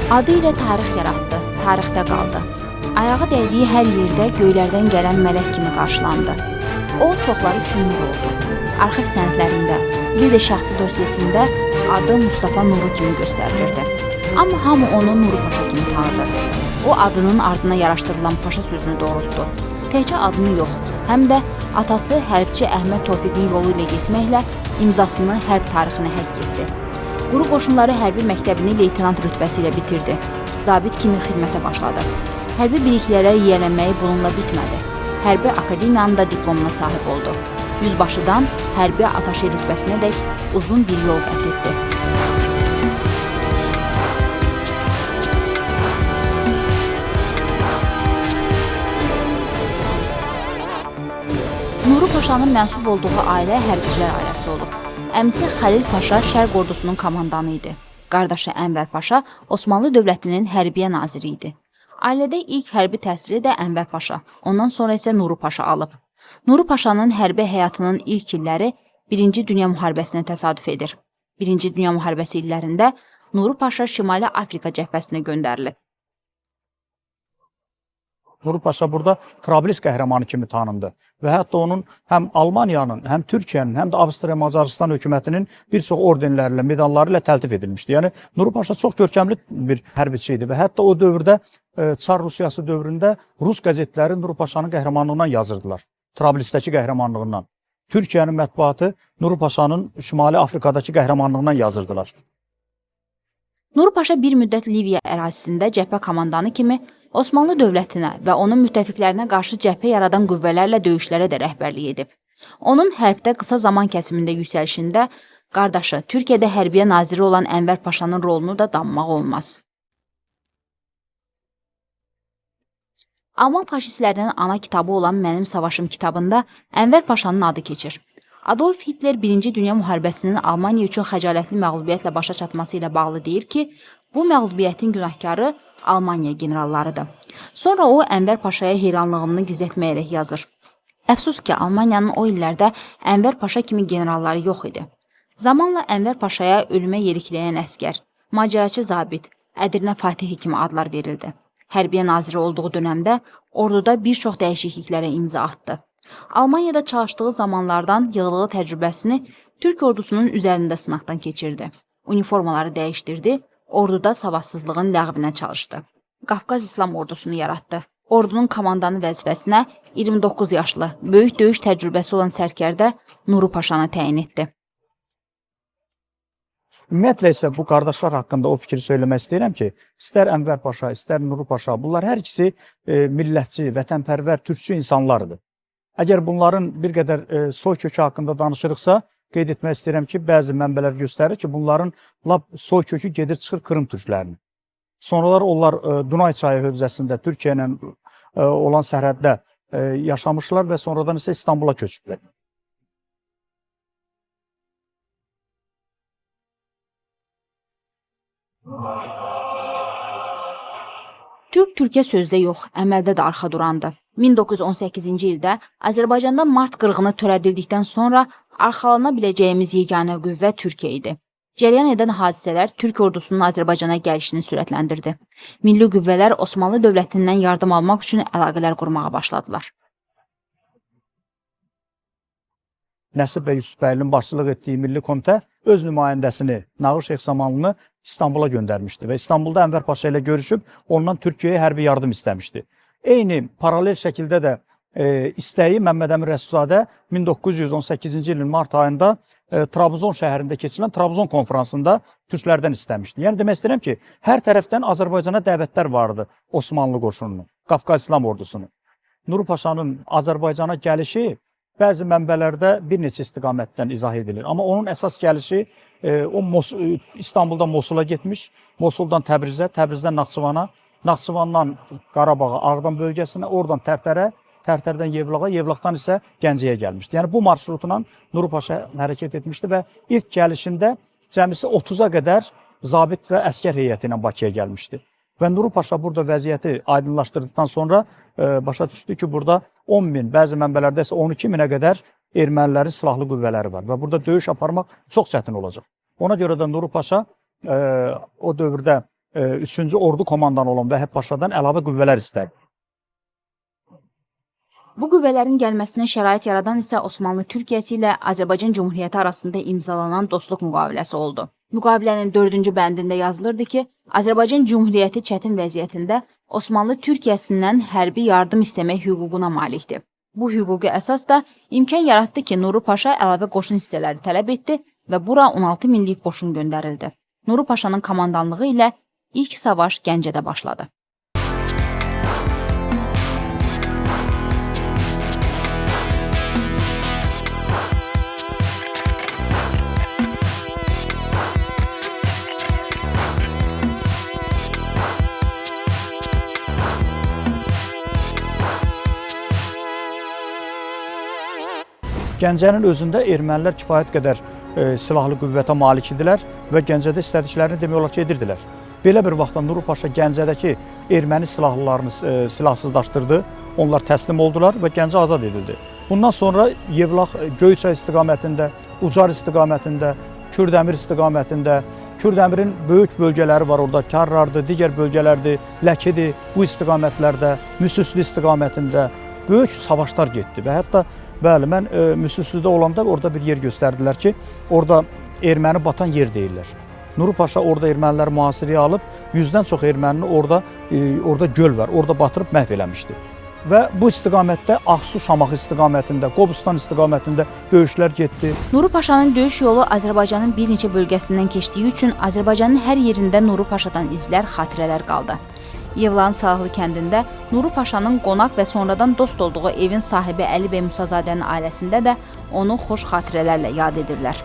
Adı ilə tarix yaratdı, tarixdə qaldı. Ayağı dəydiyi hər yerdə göylərdən gələn mələk kimi qarşılandı. O, çoxları üçün nur oldu. Arxiv sənədlərində, bir də şəxsi dosyesində adı Mustafa Nuru kimi göstərilirdi. Amma hamı onu Nuru Paşa kimi tanıdı. O, adının ardına yaraşdırılan paşa sözünü doğrultdu. Təkcə adını yox, həm də atası hərbçi Əhməd Tofiqin yolu ilə getməklə imzasını hərb tarixinə həkk etdi. Quru Qoşunları Hərbi Məktəbini leytenant rütbəsi ilə bitirdi. Zabit kimi xidmətə başladı. Hərbi biliklərə yiyələnməyi bununla bitmədi. Hərbi Akademiyanın da diplomuna sahib oldu. Yüzbaşıdan hərbi ataşe rütbəsinədək uzun bir yol qət etdi. Nuru Paşanın mənsub olduğu ailə hərbçilər ailəsi olub. Əmisi Xəlil Paşa Şərq ordusunun komandanı idi. Qardaşı Ənvər Paşa Osmanlı dövlətinin hərbiyə naziri idi. Ailədə ilk hərbi təhsili də Ənvər Paşa, ondan sonra isə Nuru Paşa alıb. Nuru Paşanın hərbi həyatının ilk illəri Birinci Dünya Müharibəsinə təsadüf edir. Birinci Dünya Müharibəsi illərində Nuru Paşa Şimali Afrika cəbhəsinə göndərilib. Nuru Paşa burada Trablis qəhrəmanı kimi tanındı və hətta onun həm Almaniyanın, həm Türkiyənin, həm də Avstriya Macarıstan hökumətinin bir çox ordenlərlə, medalları ilə təltif edilmişdi. Yəni Nuru Paşa çox görkəmli bir hərbiçi idi və hətta o dövrdə Çar Rusiyası dövründə rus qəzetləri Nuru Paşanın qəhrəmanlığından yazırdılar. Trablisdəki qəhrəmanlığından. Türkiyənin mətbuatı Nuru Paşanın Şimali Afrikadakı qəhrəmanlığından yazırdılar. Nuru Paşa bir müddət Liviya ərazisində cəbhə komandanı kimi Osmanlı dövlətinə və onun müttəfiqlərinə qarşı cəbhə yaradan qüvvələrlə döyüşlərə də rəhbərlik edib. Onun hərbdə qısa zaman kəsimində yüksəlişində qardaşı Türkiyədə hərbiyə naziri olan Ənvər Paşanın rolunu da danmaq olmaz. Alman faşistlərinin ana kitabı olan Mənim Savaşım kitabında Ənvər Paşanın adı keçir. Adolf Hitler Birinci Dünya Müharibəsinin Almaniya üçün xəcalətli məğlubiyyətlə başa çatması ilə bağlı deyir ki, bu məğlubiyyətin günahkarı Almaniya generallarıdır. Sonra o Ənvər Paşaya heyranlığını gizlətməyərək yazır. Əfsus ki, Almaniyanın o illərdə Ənvər Paşa kimi generalları yox idi. Zamanla Ənvər Paşaya ölümə yerikləyən əskər, macəraçı zabit, Ədirnə Fatihi kimi adlar verildi. Hərbiyə naziri olduğu dönəmdə orduda bir çox dəyişikliklərə imza atdı. Almaniyada çalışdığı zamanlardan yığdığı təcrübəsini Türk ordusunun üzərində sınaqdan keçirdi. Uniformaları dəyişdirdi, orduda savadsızlığın ləğvinə çalışdı. Qafqaz İslam ordusunu yaratdı. Ordunun komandanı vəzifəsinə 29 yaşlı, böyük döyüş təcrübəsi olan sərkərdə Nuru Paşanı təyin etdi. Ümumiyyətlə isə bu qardaşlar haqqında o fikri söyləmək istəyirəm ki, istər Ənvər Paşa, istər Nuru Paşa, bunlar hər ikisi millətçi, vətənpərvər, türkçü insanlardır. Əgər bunların bir qədər soy kökü haqqında danışırıqsa, qeyd etmək istəyirəm ki, bəzi mənbələr göstərir ki, bunların lap soy kökü gedir çıxır Krım türklərinə. Sonralar onlar Dunay çayı hövzəsində Türkiyə ilə olan sərhəddə yaşamışlar və sonradan isə İstanbula köçüblər. Türk Türkiyə sözdə yox, əməldə də arxa durandı. 1918-ci ildə Azərbaycanda mart qırğını törədildikdən sonra arxalana biləcəyimiz yeganə qüvvə Türkiyə idi. Cərəyan edən hadisələr Türk ordusunun Azərbaycana gəlişini sürətləndirdi. Milli qüvvələr Osmanlı dövlətindən yardım almaq üçün əlaqələr qurmağa başladılar. Nəsib bəy Yusufbəylinin başçılıq etdiyi Milli Komitə öz nümayəndəsini Nağı Şeyx Zamanlını İstanbula göndərmişdi və İstanbulda Ənvər Paşa ilə görüşüb ondan Türkiyəyə hərbi yardım istəmişdi. Eyni paralel şəkildə də istəyi Məmməd Əmin Rəsulzadə 1918-ci ilin mart ayında Trabzon şəhərində keçirilən Trabzon konfransında türklərdən istəmişdi. Yəni demək istəyirəm ki, hər tərəfdən Azərbaycana dəvətlər vardı Osmanlı qoşununun, Qafqaz İslam ordusunun. Nuru Paşanın Azərbaycana gəlişi bəzi mənbələrdə bir neçə istiqamətdən izah edilir. Amma onun əsas gəlişi o İstanbuldan Mosula getmiş, Mosuldan Təbrizə, Təbrizdən Naxçıvana, Naxçıvandan Qarabağa, Ağdam bölgəsinə, oradan Tərtərə, Tərtərdən Yevlağa, Yevlaxdan isə Gəncəyə gəlmişdi. Yəni bu marşrutla Nuru Paşa hərəkət etmişdi və ilk gəlişində cəmisi 30-a qədər zabit və əskər heyəti ilə Bakıya gəlmişdi. Və Nuru Paşa burada vəziyyəti aydınlaşdırdıqdan sonra başa düşdü ki, burada 10 min, bəzi mənbələrdə isə 12 minə qədər ermənilərin silahlı qüvvələri var və burada döyüş aparmaq çox çətin olacaq. Ona görə də Nuru Paşa o dövrdə 3-cü ordu komandanı olan Vəhəb Paşadan əlavə qüvvələr istədi. Bu qüvvələrin gəlməsinə şərait yaradan isə Osmanlı Türkiyəsi ilə Azərbaycan Cümhuriyyəti arasında imzalanan dostluq müqaviləsi oldu. Müqavilənin 4-cü bəndində yazılırdı ki, Azərbaycan Cümhuriyyəti çətin vəziyyətində Osmanlı Türkiyəsindən hərbi yardım istəmək hüququna malikdir. Bu hüquqi əsas da imkan yaratdı ki, Nuru Paşa əlavə qoşun hissələri tələb etdi və bura 16 minlik qoşun göndərildi. Nuru Paşanın komandanlığı ilə ilk savaş Gəncədə başladı. Gəncənin özündə ermənilər kifayət qədər silahlı qüvvətə malik idilər və Gəncədə istədiklərini demək olar ki, edirdilər. Belə bir vaxtda Nuru Paşa Gəncədəki erməni silahlılarını silahsızlaşdırdı. Onlar təslim oldular və Gəncə azad edildi. Bundan sonra Yevlax Göyçay istiqamətində, Ucar istiqamətində, Kürdəmir istiqamətində, Kürdəmirin böyük bölgələri var orada, Karrardır, digər bölgələrdir, Ləkidir, bu istiqamətlərdə, Müsüslü istiqamətində böyük savaşlar getdi və hətta bəli, mən Müsüslüdə olanda orada bir yer göstərdilər ki, orada erməni batan yer deyirlər. Nuru Paşa orada erməniləri mühasirəyə alıb, 100-dən çox ermənini orada orada göl var, orada batırıb məhv eləmişdi. Və bu istiqamətdə Ağsu Şamaxı istiqamətində, Qobustan istiqamətində döyüşlər getdi. Nuru Paşanın döyüş yolu Azərbaycanın bir neçə bölgəsindən keçdiyi üçün Azərbaycanın hər yerində Nuru Paşadan izlər, xatirələr qaldı. Yevlaxın Salahlı kəndində Nuru Paşanın qonaq və sonradan dost olduğu evin sahibi Əli bəy Musazadənin ailəsində də onu xoş xatirələrlə yad edirlər.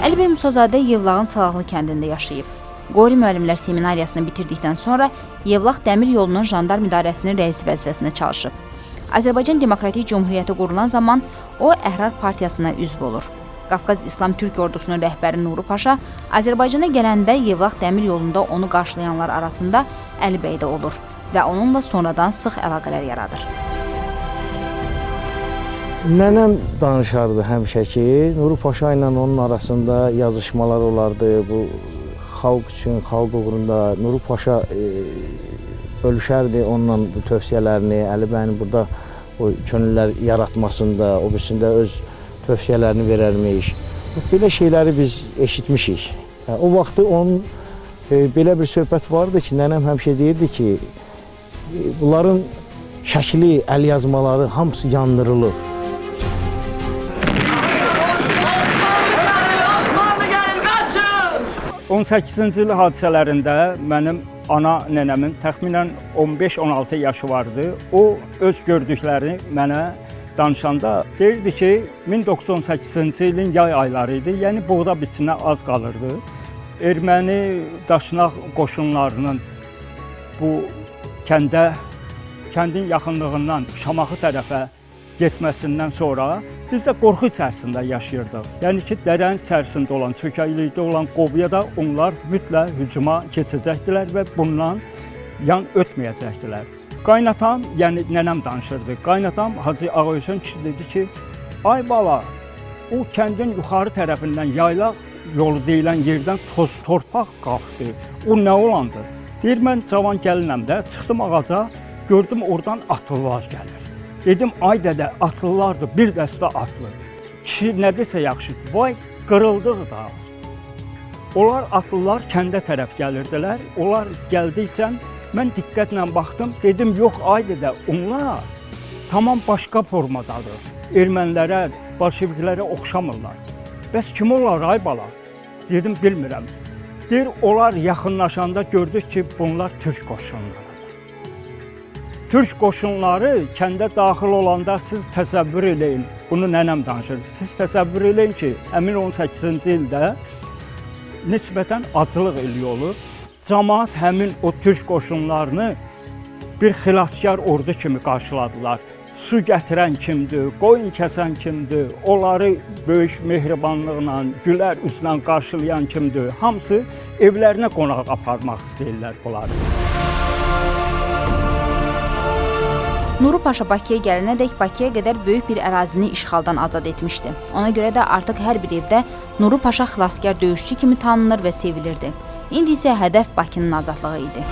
Əli bəy Musazadə Yevlaxın Salahlı kəndində yaşayıb. Qori Müəllimlər Seminariyasını bitirdikdən sonra Yevlax Dəmir Yolunun Jandarm İdarəsinin rəisi vəzifəsində çalışıb. Azərbaycan Demokratik Cümhuriyyəti qurulan zaman o Əhrar Partiyasına üzv olur. Qafqaz İslam Türk Ordusunun rəhbəri Nuru Paşa Azərbaycana gələndə Yevlax Dəmir Yolunda onu qarşılayanlar arasında Əli bəy də olur və onunla sonradan sıx əlaqələr yaradır. Nənəm danışardı həmişə ki, Nuru Paşa ilə onun arasında yazışmalar olardı. Bu xalq üçün, xalq uğrunda Nuru Paşa bölüşərdi onunla bu tövsiyələrini, Əli bəyin burada o könüllər yaratmasında, o birisində öz tövsiyələrini verərmiş. Belə şeyləri biz eşitmişik. O vaxtı onun belə bir söhbət vardı ki, nənəm həmişə deyirdi ki, bunların şəkli, əl yazmaları hamısı yandırılır. Osmanlı gəlin, qaçın! 18-ci il hadisələrində mənim ana nənəmin təxminən 15-16 yaşı vardı. O öz gördüklərini mənə danışanda deyirdi ki, 1918-ci ilin yay ayları idi, yəni buğda biçinə az qalırdı. Erməni daşnaq qoşunlarının bu kəndə, kəndin yaxınlığından Şamaxı tərəfə getməsindən sonra biz də qorxu içərisində yaşayırdıq. Yəni ki, dərənin içərisində olan, çökəklikdə olan qobuya da onlar mütləq hücuma keçəcəkdilər və bundan yan ötməyəcəkdilər. Qaynatam, yəni nənəm danışırdı. Qaynatam Hacı Ağahüseyn kişi dedi ki, ay bala, o kəndin yuxarı tərəfindən yaylaq yolu deyilən yerdən toz torpaq qalxdı. O nə olandı? Deyir, mən cavan gəlinəm də, çıxdım ağaca, gördüm oradan atlılar gəlir. Dedim, ay dədə, atlılardır, bir dəstə atlı. Kişi nə desə yaxşı, vay, qırıldıq da. Onlar atlılar kəndə tərəf gəlirdilər. Onlar gəldikcə mən diqqətlə baxdım, dedim, yox, ay dədə, onlar tamam başqa formadadır. Ermənilərə, bolşeviklərə oxşamırlar. Bəs kim olar, ay bala? Dedim, bilmirəm. Deyir, onlar yaxınlaşanda gördük ki, bunlar türk qoşunları. Türk qoşunları kəndə daxil olanda siz təsəvvür eləyin, bunu nənəm danışır. Siz təsəvvür eləyin ki, həmin 18-ci ildə nisbətən aclıq ili olub. Camaat həmin o türk qoşunlarını bir xilaskar ordu kimi qarşıladılar. Su gətirən kimdir, qoyun kəsən kimdir, onları böyük mehribanlıqla, gülər üzlə qarşılayan kimdir. Hamısı evlərinə qonaq aparmaq istəyirlər bunları. Nuru Paşa Bakıya gələnədək Bakıya qədər böyük bir ərazini işğaldan azad etmişdi. Ona görə də artıq hər bir evdə Nuru Paşa xilaskar döyüşçü kimi tanınır və sevilirdi. İndi isə hədəf Bakının azadlığı idi.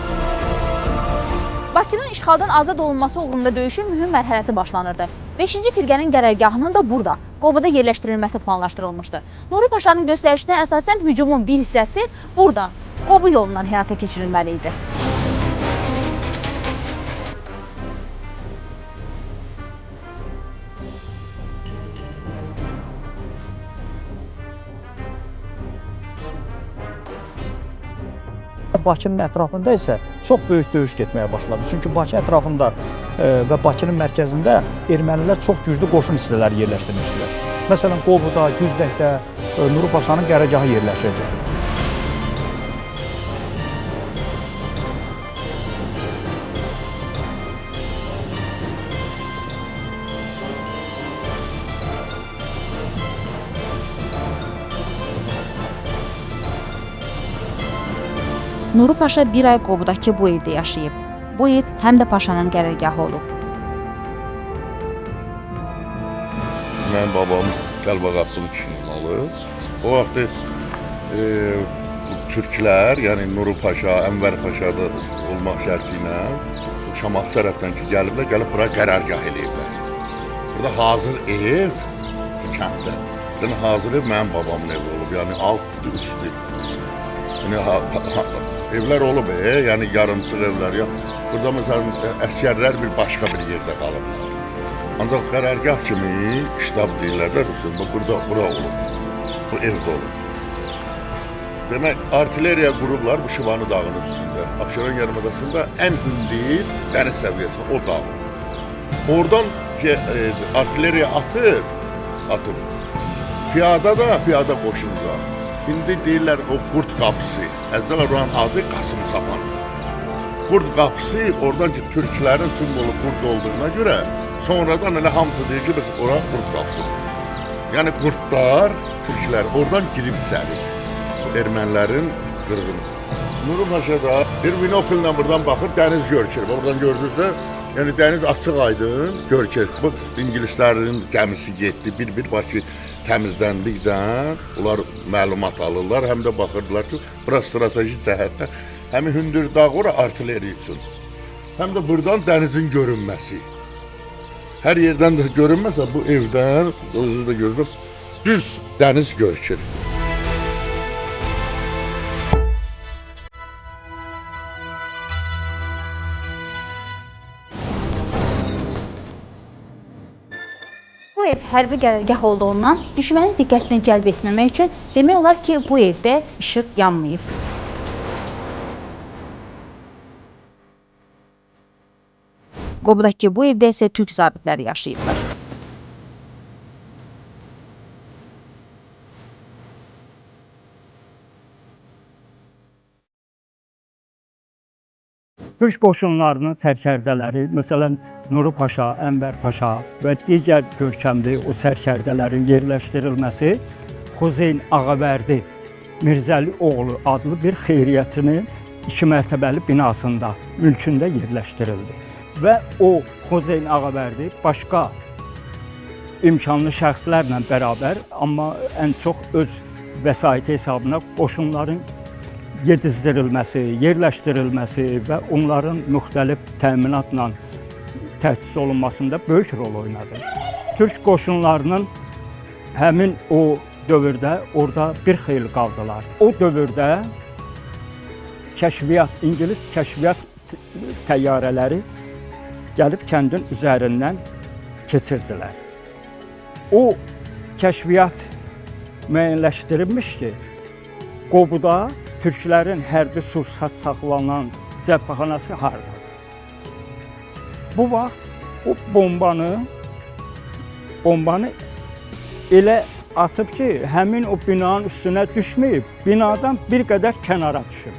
Bakının işğaldan azad olunması uğrunda döyüşün mühüm mərhələsi başlanırdı. 5-ci firqənin qərargahının da burada, Qobada yerləşdirilməsi planlaşdırılmışdı. Nuru Paşanın göstərişinə əsasən hücumun bir hissəsi buradan, Qobu yolundan həyata keçirilməli idi. Bakının ətrafında isə çox böyük döyüş getməyə başladı. Çünki Bakı ətrafında və Bakının mərkəzində ermənilər çox güclü qoşun hissələri yerləşdirmişdilər. Məsələn, Qobuda, Güzdəkdə Nuru Paşanın qərargahı yerləşirdi. Nuru Paşa bir ay Qobudakı bu evdə yaşayıb. Bu ev həm də paşanın qərargahı olub. Mənim babam Kəlbağatlı kişinin alıb. O vaxt türklər, yəni Nuru Paşa, Ənvər Paşa da olmaq şərti ilə Şamaxı tərəfdən ki gəliblər, gəlib bura qərargah eləyiblər. Burada hazır ev bu kənddə. Yəni hazır ev mənim babamın evi olub, yəni alt üstü. Yəni evlər olub, yəni yarımçıq evlər. Ya. Burada məsələn əsgərlər bir başqa bir yerdə qalıblar. Ancaq qərargah kimi ştab deyirlər də bu burada bura olub. Bu evdə olub. Demək, artilleriya qurublar bu Şivanı dağının üstündə. Abşeron yarımadasında ən hündür dəniz səviyyəsində o dağ. Oradan artilleriya atır. Piyada da, piyada qoşunu da. İndi deyirlər o Qurd qapısı. Əvvəl oranın adı Qasım Çapan. Qurd qapısı oradan ki türklərin simvolu qurd olduğuna görə sonradan elə hamısı deyir ki, biz ora Qurd qapısıdır. Yəni qurdlar, türklər oradan girib içəri. Ermənilərin qırğını. Nuru Paşa da bir binokullə buradan baxır, dəniz görkür. Oradan gördünüzsə, yəni dəniz açıq aydın görkür. Bu ingilislərin gəmisi getdi, bir-bir Bakı təmizləndikcə onlar məlumat alırlar, həm də baxırdılar ki, bura strateji cəhətdən həm hündür dağ ora artilleriya üçün, həm də buradan dənizin görünməsi. Hər yerdən də görünməsə bu evdən, özünüz də görürük, düz dəniz görkür. Bu ev hərbi qərargah olduğundan düşmənin diqqətini cəlb etməmək üçün demək olar ki, bu evdə işıq yanmayıb. Qobudakı bu evdə isə türk zabitləri yaşayıblar. Türk qoşunlarının sərkərdələri, məsələn, Nuru Paşa, Ənvər Paşa və digər görkəmli o sərkərdələrin yerləşdirilməsi Xuzeyn Ağavərdi Mirzəli oğlu adlı bir xeyriyyəçinin 2 mərtəbəli binasında, mülkündə yerləşdirildi. Və o Xuzeyn Ağavərdi başqa imkanlı şəxslərlə bərabər, amma ən çox öz vəsaiti hesabına qoşunların yedizdirilməsi, yerləşdirilməsi və onların müxtəlif təminatla təchiz olunmasında böyük rol oynadı. Türk qoşunlarının həmin o dövrdə orada bir xeyli qaldılar. O dövrdə kəşfiyyat, İngilis kəşfiyyat təyyarələri gəlib kəndin üzərindən keçirdilər. O kəşfiyyat müəyyənləşdirilmiş ki, Qobuda türklərin hərbi sursat saxlanan cəbhəxanası hardadır? Bu vaxt o bombanı elə atıb ki, həmin o binanın üstünə düşməyib, binadan bir qədər kənara düşüb.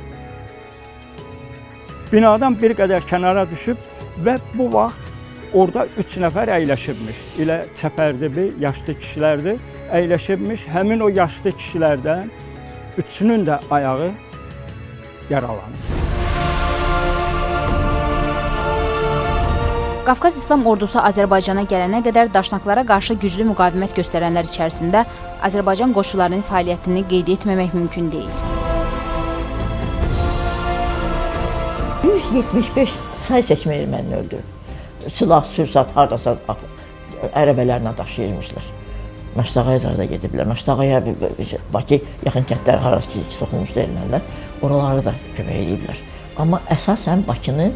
Binadan bir qədər kənara düşüb və bu vaxt orada 3 nəfər əyləşibmiş. Elə çəpərdibi yaşlı kişilərdir, əyləşibmiş. Həmin o yaşlı kişilərdən üçünün də ayağı yaralanıb. Qafqaz İslam Ordusu Azərbaycana gələnə qədər daşnaqlara qarşı güclü müqavimət göstərənlər içərisində Azərbaycan qoçularının fəaliyyətini qeyd etməmək mümkün deyil. 175 say seçmə erməni öldü. Silah, sursat hardasa ərəbələrlə daşıyırmışlar. Məştağaya zada gediblər. Məştağaya Bakı yaxın kəndlər harası ki soxulmuşdu ermənilər, oraları da kömək eləyiblər. Amma əsasən Bakının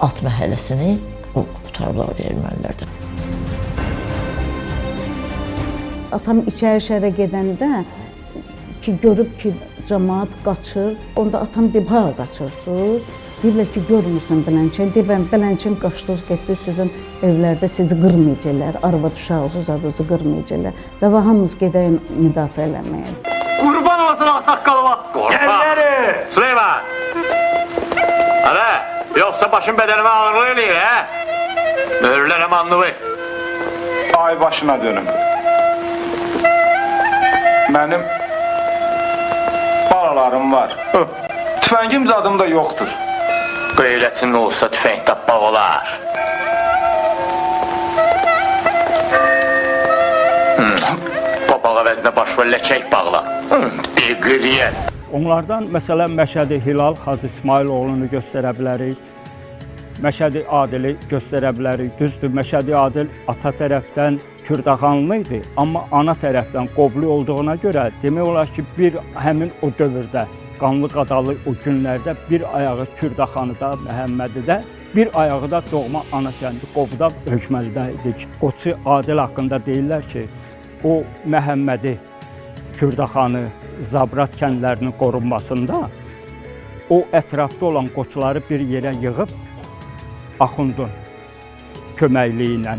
alt məhəlləsini qurtarıblar ermənilərdən. Atam içəri şəhərə gedəndə ki, görüb ki, camaat qaçır. Onda atam deyib, hara qaçırsınız? Deyiblər ki, görmürsən beləncə. Deyib, beləncə qaçdınız, getdiniz sizin evlərdə sizi qırmayacaqlar. Arvad uşağınızı, zadınızı qırmayacaqlar. Dava hamımız gedəyim müdafiə eləməyə. Qurban olasın ağsaqqalıma. Gəlləri! Süleyman! Hələ, yoxsa başın bədənimə ağırlıq eləyir, hə? Möhürlərəm alnımı. Ay başına dönüm. Mənim balalarım var. Tüfəngim zadım da yoxdur. Qeyrətin olsa tüfəng tapmaq olar. Papaq əvəzinə başına ləçək bağla. Deqriyə. Onlardan məsələn Məşədi Hilal Hacı İsmailoğlunu göstərə bilərik. Məşədi Adili göstərə bilərik. Düzdür, Məşədi Adil ata tərəfdən Kürdaxanlı idi, amma ana tərəfdən Qoblu olduğuna görə demək olar ki, bir həmin o dövrdə, qanlı qadalı o günlərdə bir ayağı Kürdaxanıda, Məhəmmədidə, bir ayağı da doğma ana kəndi Qobda hökməlidə idi. Qoçu Adil haqqında deyirlər ki, o Məhəmmədi, Kürdaxanı, Zabrat kəndlərinin qorunmasında o ətrafda olan qoçuları bir yerə yığıb axundun köməkliyi ilə,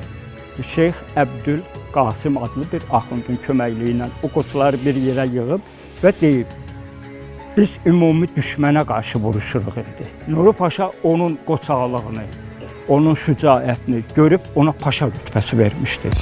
Şeyx Əbdül Qasım adlı bir axundun köməkliyi ilə o qoçuları bir yerə yığıb və deyib, biz ümumi düşmənə qarşı vuruşuruq indi. Nuru Paşa onun qoçaqlığını, onun şücaətini görüb ona paşa rütbəsi vermişdi.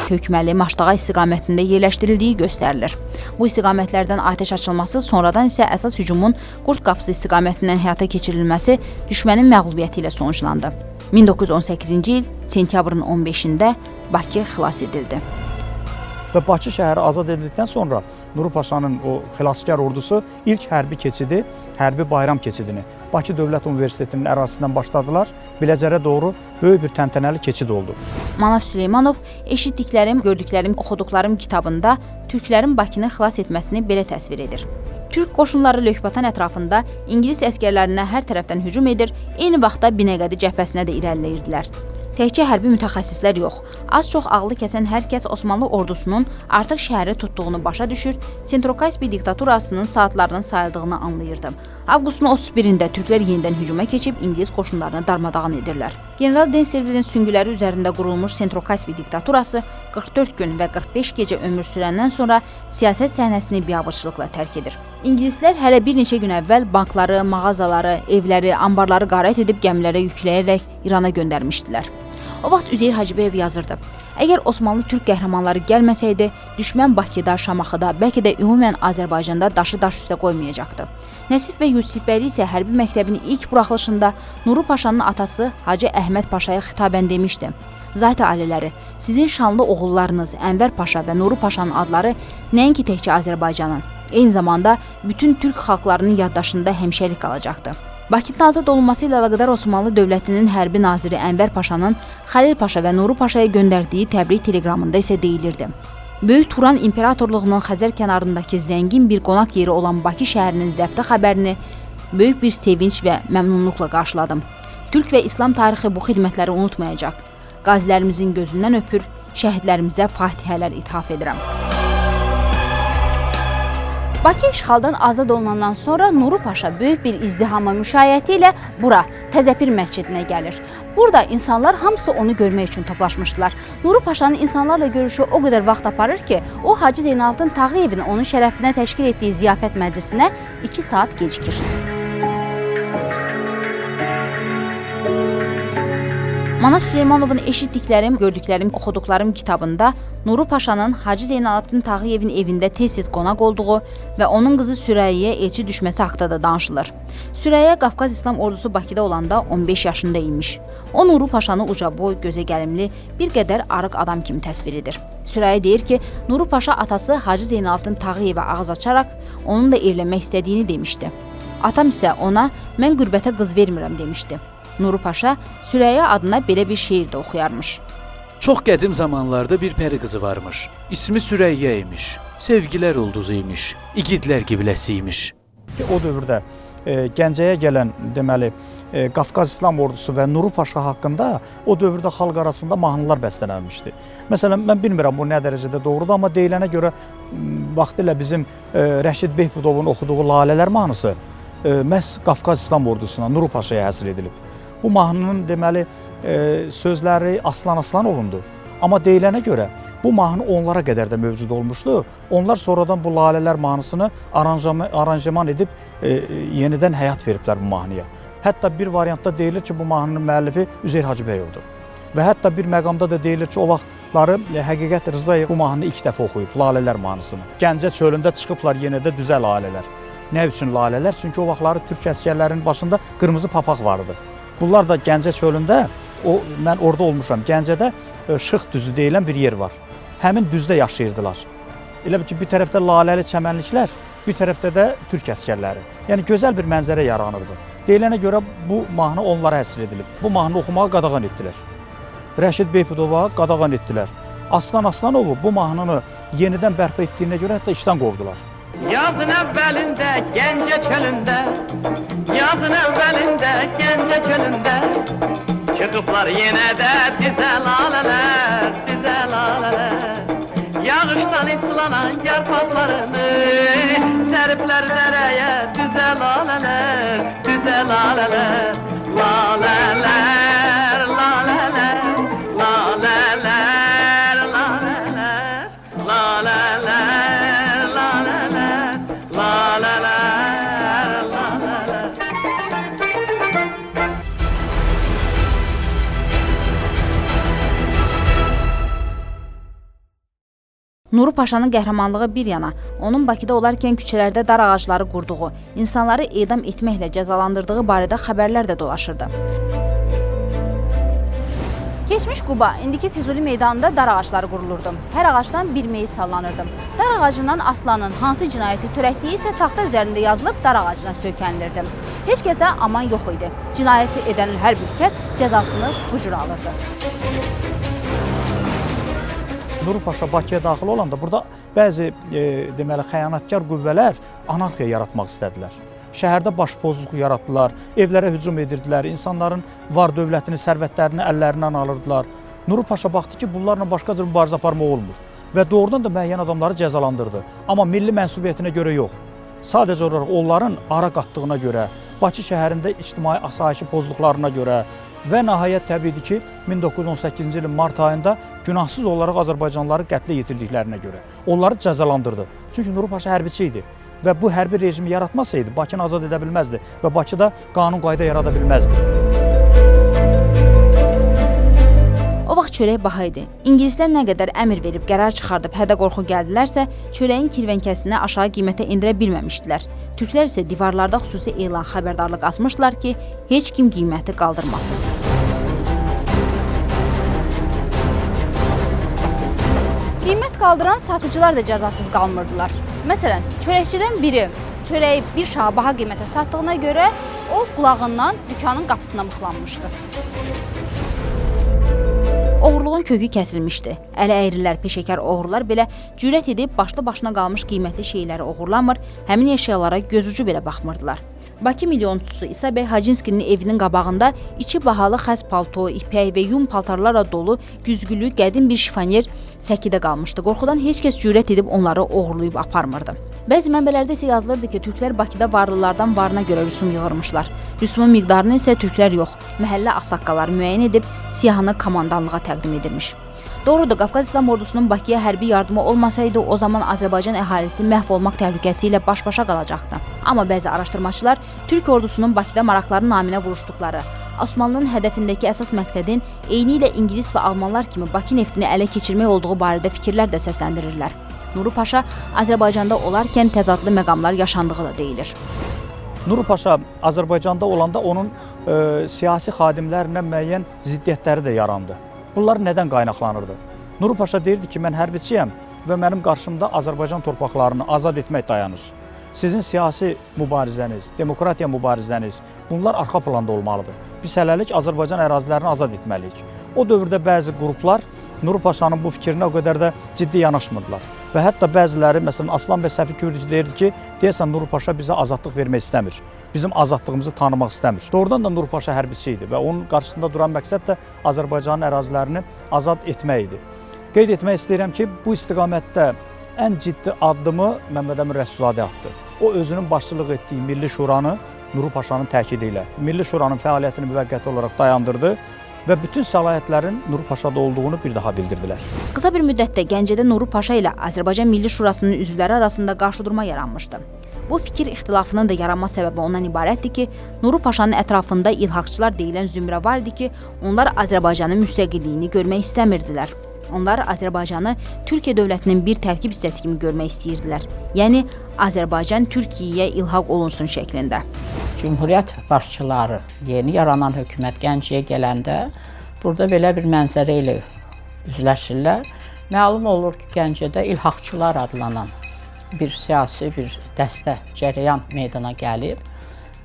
Hökməli Maştağa istiqamətində yerləşdirildiyi göstərilir. Bu istiqamətlərdən atəş açılması, sonradan isə əsas hücumun Qurd Qapısı istiqamətindən həyata keçirilməsi düşmənin məğlubiyyəti ilə sonuclandı. 1918-ci il sentyabrın 15-də Bakı xilas edildi. Və Bakı şəhəri azad edildikdən sonra Nuru Paşanın o xilaskar ordusu ilk hərbi keçidi, hərbi bayram keçidini Bakı Dövlət Universitetinin ərazisindən başladılar. Biləcərə doğru böyük bir təntənəli keçid oldu. Manaf Süleymanov Eşitdiklərim, Gördüklərim, Oxuduqlarım kitabında türklərin Bakını xilas etməsini belə təsvir edir. Türk qoşunları Lökbatan ətrafında İngilis əsgərlərinə hər tərəfdən hücum edir, eyni vaxtda Binəqədi cəbhəsinə də irəliləyirdilər. Təkcə hərbi mütəxəssislər yox, az-çox ağlı kəsən hər kəs Osmanlı ordusunun artıq şəhəri tutduğunu başa düşür, Sentrokaspi diktaturasının saatlarının sayıldığını anlayırdı. Avqustun 31-də türklər yenidən hücuma keçib İngilis qoşunlarını darmadağın edirlər. General Denservilin süngüləri üzərində qurulmuş Sentrokaspi diktaturası 44 gün və 45 gecə ömür sürəndən sonra siyasət səhnəsini biabırçılıqla tərk edir. İngilislər hələ bir neçə gün əvvəl bankları, mağazaları, evləri, ambarları qarət edib gəmilərə yükləyərək İrana göndərmişdilər. O vaxt Üzeyir Hacıbəyev yazırdı: Əgər Osmanlı türk qəhrəmanları gəlməsəydi, düşmən Bakıda, Şamaxıda, bəlkə də ümumən Azərbaycanda daşı daş üstə qoymayacaqdı. Nəsib bəy Yusifbəyli isə hərbi məktəbin ilk buraxılışında Nuru Paşanın atası Hacı Əhməd Paşaya xitabən demişdi: Zat-ı ailələri, sizin şanlı oğullarınız Ənvər Paşa və Nuru Paşanın adları nəinki təkcə Azərbaycanın, eyni zamanda bütün türk xalqlarının yaddaşında həmişəlik qalacaqdı. Bakının azad olunması ilə əlaqədar Osmanlı dövlətinin hərbi naziri Ənvər Paşanın Xəlil Paşa və Nuru Paşaya göndərdiyi təbrik teleqramında isə deyilirdi: Böyük Turan İmperatorluğunun Xəzər kənarındakı zəngin bir qonaq yeri olan Bakı şəhərinin zəfti xəbərini böyük bir sevinç və məmnunluqla qarşıladım. Türk və İslam tarixi bu xidmətləri unutmayacaq. Qazilərimizin gözündən öpür, şəhidlərimizə fatihələr ithaf edirəm. Bakı işğaldan azad olunandan sonra Nuru Paşa böyük bir izdihama müşayiəti ilə bura, Təzəpir məscidinə gəlir. Burada insanlar hamısı onu görmək üçün toplaşmışdılar. Nuru Paşanın insanlarla görüşü o qədər vaxt aparır ki, o Hacı Zeynalabdin Tağıyevin onun şərəfinə təşkil etdiyi ziyafət məclisinə 2 saat gecikir. Manat Süleymanovun eşitdiklərim, gördüklərim, oxuduqlarım kitabında Nuru Paşanın Hacı Zeynalabdin Tağıyevin evində tez-tez qonaq olduğu və onun qızı Sürəyyəyə elçi düşməsi haqda da danışılır. Sürəyya Qafqaz İslam Ordusu Bakıda olanda 15 yaşında imiş. O Nuru Paşanı ucaboy, gözə gəlimli, bir qədər arıq adam kimi təsvir edir. Sürəyya deyir ki, Nuru Paşa atası Hacı Zeynalabdin Tağıyevə ağız açaraq onunla evlənmək istədiyini demişdi. Atam isə ona mən qürbətə qız vermirəm demişdi. Nuru Paşa Sürəyya adına belə bir şeir də oxuyarmış. Çox qədim zamanlarda bir pəri qızı varmış. İsmi Sürəyya imiş. Sevgilər ulduzu imiş. İgidlər qibləsi imiş. O dövrdə Gəncəyə gələn deməli Qafqaz İslam Ordusu və Nuru Paşa haqqında o dövrdə xalq arasında mahnılar bəstələnmişdi. Məsələn, mən bilmirəm bu nə dərəcədə doğrudur, amma deyilənə görə vaxtilə bizim Rəşid Behbudovun oxuduğu Lalələr mahnısı məhz Qafqaz İslam Ordusuna, Nuru Paşaya həsr edilib. Bu mahnının deməli sözləri Aslan Aslanovundur. Amma deyilənə görə bu mahnı onlara qədər də mövcud olmuşdu. Onlar sonradan bu Lalələr mahnısını aranjman edib yenidən həyat veriblər bu mahnıya. Hətta bir variantda deyilir ki, bu mahnının müəllifi Üzeyir Hacıbəyovdur. Və hətta bir məqamda da deyilir ki, o vaxtları Həqiqət Rzayev bu mahnını ilk dəfə oxuyub, Lalələr mahnısını. Gəncə çölündə çıxıblar yenə də düzə lalələr. Nə üçün lalələr? Çünki o vaxtları türk əsgərlərinin başında qırmızı papaq vardı. Bunlar da Gəncə çölündə, mən orada olmuşam, Gəncədə Şıx düzü deyilən bir yer var. Həmin düzdə yaşayırdılar. Elə bil ki, bir tərəfdə laləli çəmənliklər, bir tərəfdə də türk əsgərləri. Yəni gözəl bir mənzərə yaranırdı. Deyilənə görə bu mahnı onlara həsr edilib. Bu mahnını oxumağa qadağan etdilər. Rəşid Behbudova qadağan etdilər. Aslan Aslanovu bu mahnını yenidən bərpa etdiyinə görə hətta işdən qovdular. Yazın əvvəlində Gəncə çölündə, yazın əvvəlində Gəncə çölündə, çıxıblar yenə də dizə lalələr, dizə lalələr. Yağışdan islanan yarpaqlarını səriblər dərəyə düzə lalələr, düzə lalələr. Lalələr, lalələr, lalələr, lalələr, lalələr. Nuru Paşanın qəhrəmanlığı bir yana, onun Bakıda olarkən küçələrdə dar ağacları qurduğu, insanları edam etməklə cəzalandırdığı barədə xəbərlər də dolaşırdı. Keçmiş Quba, indiki Füzuli meydanında dar ağacları qurulurdu. Hər ağacdan bir meyit sallanırdı. Dar ağacından aslanın hansı cinayəti törətdiyi isə taxta üzərində yazılıb dar ağacına söykənilirdi. Heç kəsə aman yox idi. Cinayəti edən hər bir kəs cəzasını bu cür alırdı. Nuru Paşa Bakıya daxil olanda burada bəzi deməli xəyanətkar qüvvələr anarxiya yaratmaq istədilər. Şəhərdə başpozluq yaratdılar, evlərə hücum edirdilər, insanların var dövlətini, sərvətlərini əllərindən alırdılar. Nuru Paşa baxdı ki, bunlarla başqa cür mübarizə aparmaq olmur və doğrudan da müəyyən adamları cəzalandırdı. Amma milli mənsubiyyətinə görə yox. Sadəcə olaraq onların ara qatdığına görə, Bakı şəhərində ictimai asayişi pozduqlarına görə və nəhayət təbiidir ki, 1918-ci ilin mart ayında günahsız olaraq Azərbaycanlıları qətlə yetirdiklərinə görə onları cəzalandırdı. Çünki Nuru Paşa hərbiçi idi və bu hərbi rejimi yaratmasaydı Bakını azad edə bilməzdi və Bakıda qanun qayda yarada bilməzdi. O vaxt çörək baha idi. İngilislər nə qədər əmr verib, qərar çıxardıb, hədə-qorxu gəldilərsə, çörəyin kirvənkəsini aşağı qiymətə endirə bilməmişdilər. Türklər isə divarlarda xüsusi elan, xəbərdarlıq asmışdılar ki, heç kim qiyməti qaldırmasın. Qiymət qaldıran satıcılar da cəzasız qalmırdılar. Məsələn, çörəkçidən biri çörəyi bir şaha baha qiymətə satdığına görə o qulağından dükanın qapısına mıxlanmışdı. Oğurluğun kökü kəsilmişdi. Əli əyrilər, peşəkar oğrular belə cürət edib başlı-başına qalmış qiymətli şeyləri oğurlamır, həmin əşyalara gözucu belə baxmırdılar. Bakı milyonçusu İsa bəy Hacınskinin evinin qabağında içi bahalı xəz palto, ipək və yun paltarlarla dolu güzgülü qədim bir şifanyer səkidə qalmışdı. Qorxudan heç kəs cürət edib onları oğurlayıb aparmırdı. Bəzi mənbələrdə isə yazılırdı ki, türklər Bakıda varlılardan varına görə rüsum yığırmışlar. Rüsumun miqdarını isə türklər yox, məhəllə ağsaqqalları müəyyən edib siyahını komandanlığa təqdim edilmiş. Doğrudur, Qafqaz İslam Ordusunun Bakıya hərbi yardımı olmasaydı, o zaman Azərbaycan əhalisi məhv olmaq təhlükəsi ilə baş-başa qalacaqdı. Amma bəzi araşdırmaçılar Türk ordusunun Bakıda maraqları naminə vuruşduqları, Osmanlının hədəfindəki əsas məqsədin eynilə İngilis və Almanlar kimi Bakı neftini ələ keçirmək olduğu barədə fikirlər də səsləndirirlər. Nuru Paşa Azərbaycanda olarkən təzadlı məqamlar yaşandığı da deyilir. Nuru Paşa Azərbaycanda olanda onun siyasi xadimlərlə müəyyən ziddiyyətləri də yarandı. Bunlar nədən qaynaqlanırdı? Nuru Paşa deyirdi ki, mən hərbiçiyəm və mənim qarşımda Azərbaycan torpaqlarını azad etmək dayanır. Sizin siyasi mübarizəniz, demokratiya mübarizəniz, bunlar arxa planda olmalıdır. Biz hələlik Azərbaycan ərazilərini azad etməliyik. O dövrdə bəzi qruplar Nuru Paşanın bu fikrinə o qədər də ciddi yanaşmırdılar. Və hətta bəziləri, məsələn, Aslan bəy Səfi Kürdücü deyirdi ki, deyəsən Nuru Paşa bizə azadlıq vermək istəmir. Bizim azadlığımızı tanımaq istəmir. Doğrudan da Nuru Paşa hərbiçi idi və onun qarşısında duran məqsəd də Azərbaycanın ərazilərini azad etmək idi. Qeyd etmək istəyirəm ki, bu istiqamətdə ən ciddi addımı Məmməd Əmin Rəsulzadə atdı. O özünün başçılıq etdiyi Milli Şuranı Nuru Paşanın təkidi ilə Milli Şuranın fəaliyyətini müvəqqəti olaraq dayandırdı və bütün səlahiyyətlərin Nuru Paşada olduğunu bir daha bildirdilər. Qısa bir müddətdə Gəncədə Nuru Paşa ilə Azərbaycan Milli Şurasının üzvləri arasında qarşıdurma yaranmışdı. Bu fikir ixtilafının da yaranma səbəbi ondan ibarətdir ki, Nuru Paşanın ətrafında ilhaqçılar deyilən zümrə var idi ki, onlar Azərbaycanın müstəqilliyini görmək istəmirdilər. Onlar Azərbaycanı Türkiyə dövlətinin bir tərkib hissəsi kimi görmək istəyirdilər. Yəni, Azərbaycan Türkiyəyə ilhaq olunsun şəklində. Cümhuriyyət başçıları, yeni yaranan hökumət Gəncəyə gələndə burada belə bir mənzərə ilə üzləşirlər. Məlum olur ki, Gəncədə ilhaqçılar adlanan bir siyasi bir dəstə cərəyan meydana gəlib.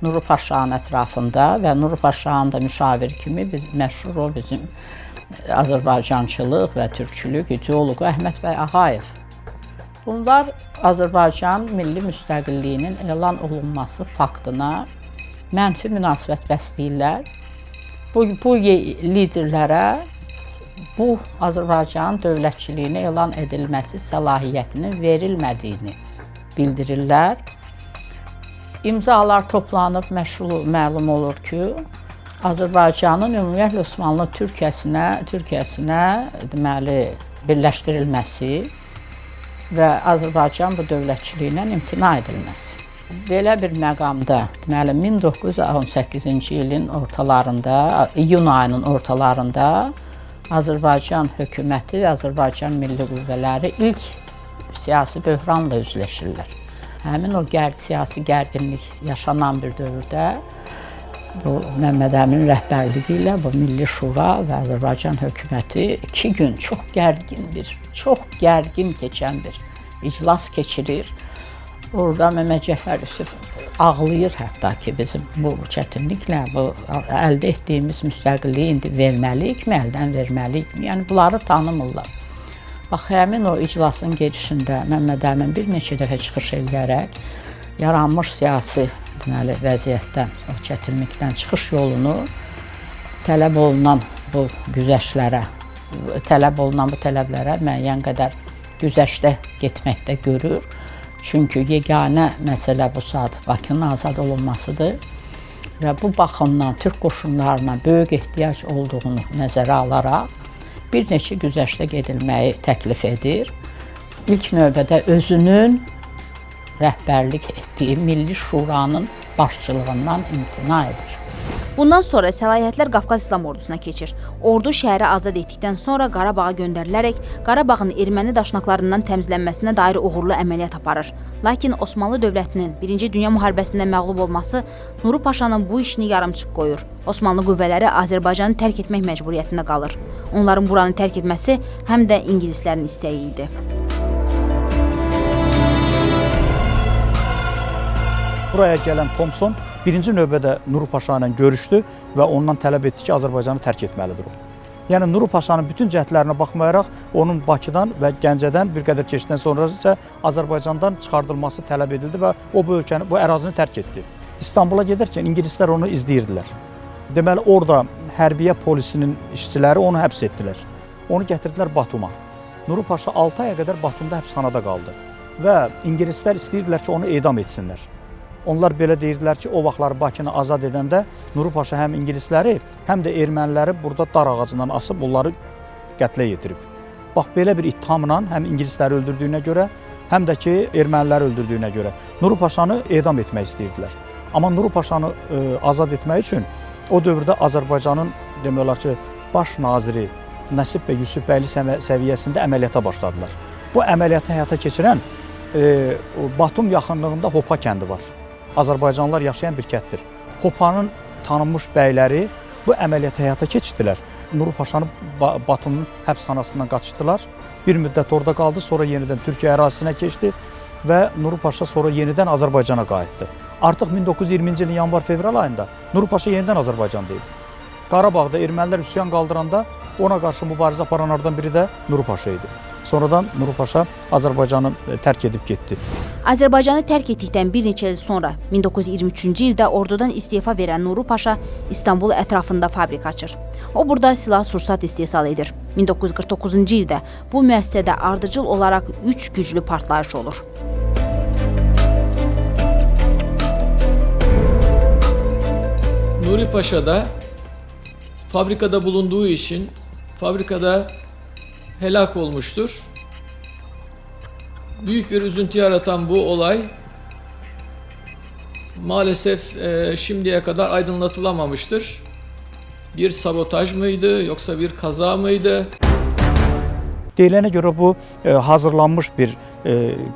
Nuru Paşanın ətrafında və Nuru Paşanın da müşavir kimi biz, məşhur o bizim Azərbaycançılıq və türkçülük ideoloqu Əhməd bəy Ağayev. Bunlar Azərbaycan milli müstəqilliyinin elan olunması faktına mənfi münasibət bəsləyirlər. Bu liderlərə bu Azərbaycan dövlətçiliyinə elan edilməsi səlahiyyətinin verilmədiyini bildirirlər. İmzalar toplanıb, məşhur məlum olur ki, Azərbaycanın ümumiyyətlə Osmanlı Türkiyəsinə deməli birləşdirilməsi və Azərbaycan bu dövlətçiliyinə imtina edilməsi. Belə bir məqamda, deməli 1918-ci ilin ortalarında, iyun ayının ortalarında Azərbaycan hökuməti və Azərbaycan milli qüvvələri ilk siyasi böhranla üzləşirlər. Həmin o siyasi gərginlik yaşanan bir dövrdə bu Məmməd Əmin rəhbərliyi ilə bu Milli Şura və Azərbaycan hökuməti 2 gün çox gərgin keçən bir iclas keçirir. Orada Məmməd Cəfər Yusif ağlayır hətta ki, bizim bu çətinliklə bu əldə etdiyimiz müstəqilliyi indi verməliyikmi, əldən verməliyikmi? Yəni bunları tanımırlar. Bax, həmin o iclasın gedişində Məmməd Əmin bir neçə dəfə çıxış eləyərək yaranmış siyasi deməli vəziyyətdən, o çətinlikdən çıxış yolunu tələb olunan bu güzəştlərə, tələb olunan bu tələblərə müəyyən qədər güzəştə getməkdə görür. Çünki yeganə məsələ bu saat Bakının azad olunmasıdır və bu baxımdan türk qoşunlarına böyük ehtiyac olduğunu nəzərə alaraq bir neçə güzəştə gedilməyi təklif edir. İlk növbədə özünün rəhbərlik etdiyi Milli Şuranın başçılığından imtina edir. Bundan sonra səlahiyyətlər Qafqaz İslam Ordusuna keçir. Ordu şəhəri azad etdikdən sonra Qarabağa göndərilərək Qarabağın erməni daşnaqlarından təmizlənməsinə dair uğurlu əməliyyat aparır. Lakin Osmanlı dövlətinin Birinci Dünya müharibəsində məğlub olması Nuru Paşanın bu işini yarımçıq qoyur. Osmanlı qüvvələri Azərbaycanı tərk etmək məcburiyyətində qalır. Onların buranı tərk etməsi həm də ingilislərin istəyi idi. Buraya gələn Thomson birinci növbədə Nuru Paşa ilə görüşdü və ondan tələb etdi ki, Azərbaycanı tərk etməlidir o. Yəni Nuru Paşanın bütün cəhdlərinə baxmayaraq onun Bakıdan və Gəncədən bir qədər keçdikdən sonra isə Azərbaycandan çıxardılması tələb edildi və o bu ölkəni, bu ərazini tərk etdi. İstanbula gedərkən ingilislər onu izləyirdilər. Deməli orada hərbiyə polisinin işçiləri onu həbs etdilər. Onu gətirdilər Batuma. Nuru Paşa 6 aya qədər Batumda həbsxanada qaldı və ingilislər istəyirdilər ki, onu edam etsinlər. Onlar belə deyirdilər ki, o vaxtlar Bakını azad edəndə Nuru Paşa həm ingilisləri, həm də erməniləri burada dar ağacından asıb onları qətlə yetirib. Bax, belə bir ittihamla həm ingilisləri öldürdüyünə görə, həm də ki, erməniləri öldürdüyünə görə Nuru Paşanı edam etmək istəyirdilər. Amma Nuru Paşanı azad etmək üçün o dövrdə Azərbaycanın, demək olar ki, baş naziri Nəsib bəy Yusifbəyli səviyyəsində əməliyyata başladılar. Bu əməliyyatı həyata keçirən Batum yaxınlığında Hopa kəndi var. Azərbaycanlılar yaşayan bir kənddir. Hopanın tanınmış bəyləri bu əməliyyatı həyata keçirdilər. Nuru Paşanı Batumun həbsxanasından qaçırdılar. Bir müddət orada qaldı, sonra yenidən Türkiyə ərazisinə keçdi və Nuru Paşa sonra yenidən Azərbaycana qayıtdı. Artıq 1920-ci ilin yanvar-fevral ayında Nuru Paşa yenidən Azərbaycanda idi. Qarabağda ermənilər üsyan qaldıranda ona qarşı mübarizə aparanlardan biri də Nuru Paşa idi. Sonradan Nuru Paşa Azərbaycanı tərk edib getdi. Azərbaycanı tərk etdikdən bir neçə il sonra 1923-cü ildə ordudan istefa verən Nuru Paşa İstanbul ətrafında fabrika açır. O burada silah-sursat istehsal edir. 1949-cu ildə bu müəssisədə ardıcıl olaraq 3 güclü partlayış olur. Nuri Paşa da fabrikada bulunduğu için fabrikada helak olmuştur. Büyük bir üzüntü yaratan bu olay maalesef şimdiye kadar aydınlatılamamıştır. Bir sabotaj mıydı yoksa bir kaza mıydı? Deyilənə görə bu hazırlanmış bir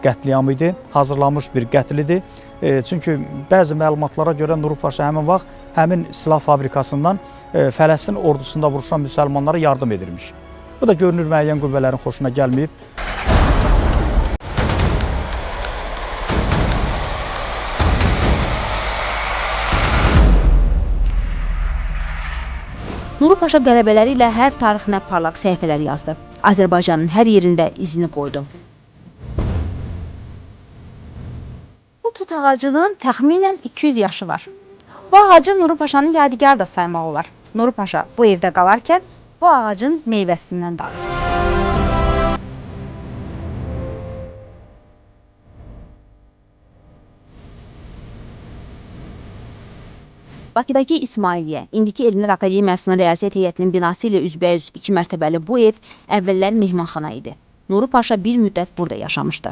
qətliam idi, hazırlanmış bir qətl idi. Çünki bəzi məlumatlara görə Nuru Paşa həmin vaxt həmin silah fabrikasından Fələstin ordusunda vuruşan müsəlmanlara yardım edirmiş. Bu da görünür müəyyən qüvvələrin xoşuna gəlməyib. Nuru Paşa qələbələri ilə hər tarixinə parlaq səhifələr yazdı. Azərbaycanın hər yerində izini qoydu. Bu tut ağacının təxminən 200 yaşı var. Bu ağacı Nuru Paşanın yadigarı da saymaq olar. Nuru Paşa bu evdə qalarkən bu ağacın meyvəsindən dadıb. Bakıdakı İsmailiyyə, indiki Elmlər Akademiyasının rəyasət heyətinin binası ilə üzbəüz 2 mərtəbəli bu ev əvvəllər mehmanxana idi. Nuru Paşa bir müddət burada yaşamışdı.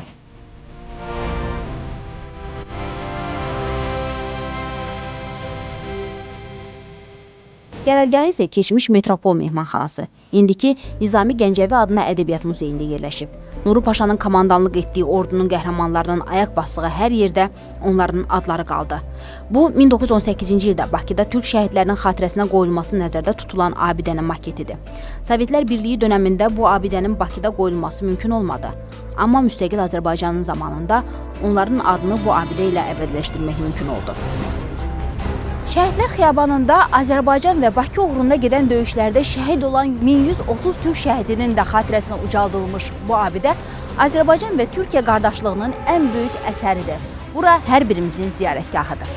Qərargahı isə keçmiş Metropol mehmanxanası, indiki Nizami Gəncəvi adına Ədəbiyyat Muzeyində yerləşib. Nuru Paşanın komandanlıq etdiyi ordunun qəhrəmanlarının ayaq basdığı hər yerdə onların adları qaldı. Bu, 1918-ci ildə Bakıda türk şəhidlərinin xatirəsinə qoyulması nəzərdə tutulan abidənin maketidir. Sovetlər Birliyi dönəmində bu abidənin Bakıda qoyulması mümkün olmadı. Amma müstəqil Azərbaycanın zamanında onların adını bu abidə ilə əbədiləşdirmək mümkün oldu. Şəhidlər Xiyabanında Azərbaycan və Bakı uğrunda gedən döyüşlərdə şəhid olan 1130 türk şəhidinin də xatirəsinə ucaldılmış bu abidə Azərbaycan və Türkiyə qardaşlığının ən böyük əsəridir. Bura hər birimizin ziyarətgahıdır.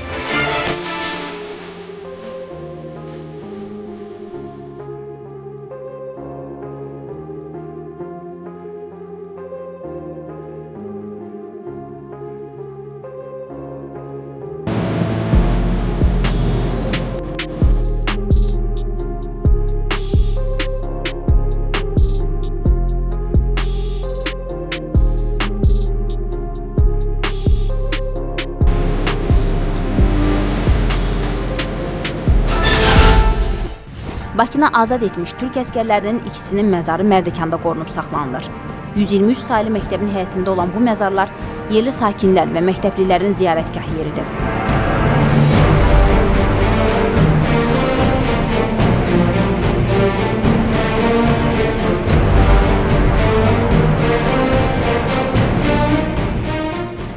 Bakını azad etmiş türk əsgərlərinin ikisinin məzarı Mərdəkanda qorunub saxlanılır. 123 saylı məktəbin həyətində olan bu məzarlar yerli sakinlər və məktəblilərin ziyarətgah yeridir.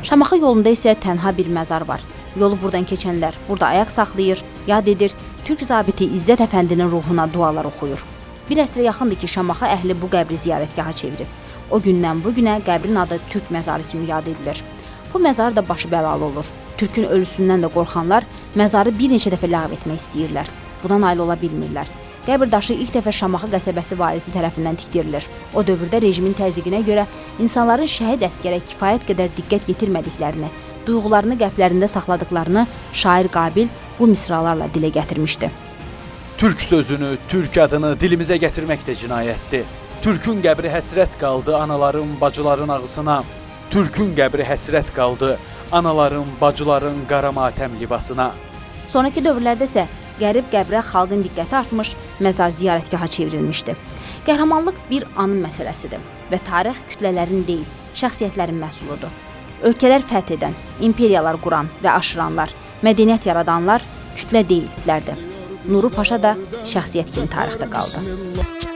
Şamaxı yolunda isə tənha bir məzar var. Yolu buradan keçənlər burada ayaq saxlayır, yad edir, türk zabiti İzzət Əfəndinin ruhuna dualar oxuyur. Bir əsrə yaxındır ki, Şamaxı əhli bu qəbri ziyarətgaha çevirib. O gündən bu günə qəbrin adı Türk məzarı kimi yad edilir. Bu məzar da başı bəlalı olur. Türkün ölüsündən də qorxanlar məzarı bir neçə dəfə ləğv etmək istəyirlər. Buna nail ola bilmirlər. Qəbir daşı ilk dəfə Şamaxı qəsəbəsi valisi tərəfindən tikdirilir. O dövrdə rejimin təzyiqinə görə insanların şəhid əskərə kifayət qədər diqqət yetirmədiklərini, duyğularını qəlblərində saxladıqlarını şair Qabil bu misralarla dilə gətirmişdi. Türk sözünü, Türk adını dilimizə gətirmək də cinayətdir. Türkün qəbri həsrət qaldı anaların, bacıların ağısına. Türkün qəbri həsrət qaldı anaların, bacıların qara matəm libasına. Sonrakı dövrlərdə isə qərib qəbrə xalqın diqqəti artmış, məzar ziyarətgaha çevrilmişdi. Qəhrəmanlıq bir anın məsələsidir və tarix kütlələrin deyil, şəxsiyyətlərin məhsuludur. Ölkələr fəth edən, imperiyalar quran və aşıranlar, mədəniyyət yaradanlar kütlə deyillərdir. Nuru Paşa da şəxsiyyət kimi tarixdə qaldı.